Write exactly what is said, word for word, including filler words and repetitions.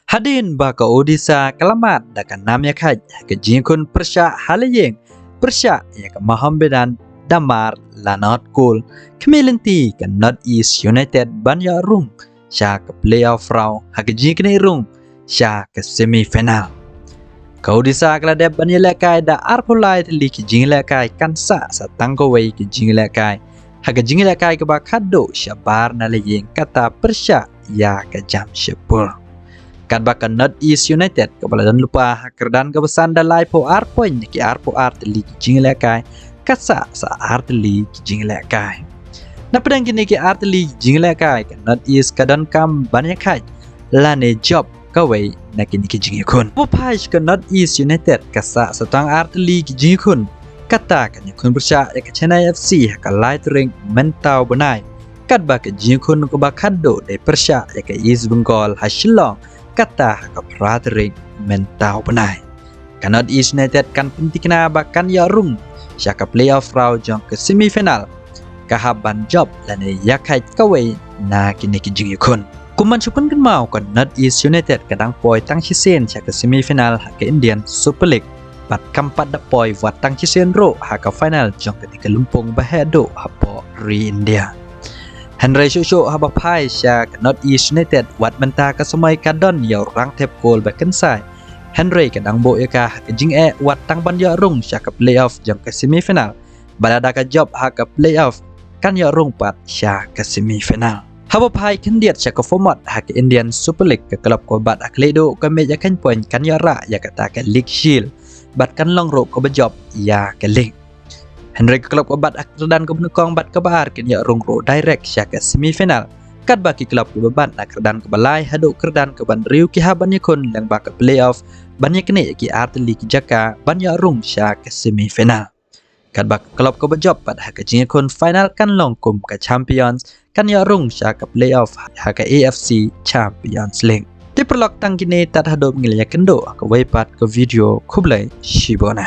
Hadien ba ka Odisha ka la mad da ka nam ïakhaid ha ka jingïakhun pyrshah ha la ïing pyrshah ïa ka Mohammedan Damar Lanot Kol, khmih lynti ka North East United ban ïoh rung sha ka playoff round ha ka jingknieh rung sha ka semi final. Ka Odisha ka la dep ban ïalehkai da arphew lai tylli ki jingïalehkai, kan sah sa tang kawei ki jingïalehkai ha ka jingïalehkai kaba khatduh shabar na la ïing, kata pyrshah ïa ka Jamshedpur. Katba ka North East United kaba la don lypa ha kyrdan kaba san da laiphew ar point na ki arphew ar tylli ki jingïalehkai, ka sah sa ar tylli ki jingïalehkai. Napdeng kine ki ar tylli ki jingïalehkai, ka North East ka donkam ban ïakhaid lane jop kawei na kine ki jingïakhun. Haba phai sha ka North East United, ka sah sa tang ar tylli ki jingïakhun, kata kan ïakhun pyrshah ïa ka Chennai F C ha ka lai tarik mynta u bnai, katba ka jingïakhun kaba khatduh dei pyrshah ïa ka East Bengal ha Shillong, kata ha ka phra tarik mynta u bnai. Ka North East United kan pynthikna ba kan ïoh rung sha ka playoff round jong ka semi final, ka hap ban jop lane ïakhaid kawei na kine ki jingïakhun. Kum ban shu pynkynmaw, ka North East United ka dang poi tang shisien sha ka semi final ha ka Indian Super League, bad kam pat da poi wat tang shisien ruh ha ka final jong kane ka lympung ba heh duh hapoh ri India. Hynrei shuh shuh haba phai sha ka North East United, wat mynta ka samoi ka don ïa u rangthep kol ba kynsai, hynrei ka dang buh ïa ka ha ka jingeh wat tang ban ïoh rung sha ka playoff jong ka semi final. Bad lada ka jop ha ka playoff, kan ïoh rung pat sha ka semi final. Haba phai khyndiat sha ka format ha ka Indian Super League, ka klub kaba bat ha ka liang duh ka mih ïa ka point kan ïoh rah ïa kata ka League Shield, bad kan long ruh kaba jop ïa ka league. Hynrei ka klub kaba bat ha kyrdan kaba nyngkong bad kaba ar kin ïoh rung ruh direct sha ka semi final, katba ki klub kiba bat na kyrdan kaba lai haduh kyrdan kaba hynriew ki hap ban ïakhun lyngba ka playoff ban ïaknieh ïa ki ar tylli ki jaka ban ïoh rung sha ka semi final. Katba ka klub kaba jop pat ha ka jingïakhun final kan long kum ka champions, kan ïoh rung sha ka playoff ha ka A F C Champions League. Te paralok, tang kine tad haduh ngi la ïakynduh ha kawei pat ka video. Khublei shibun.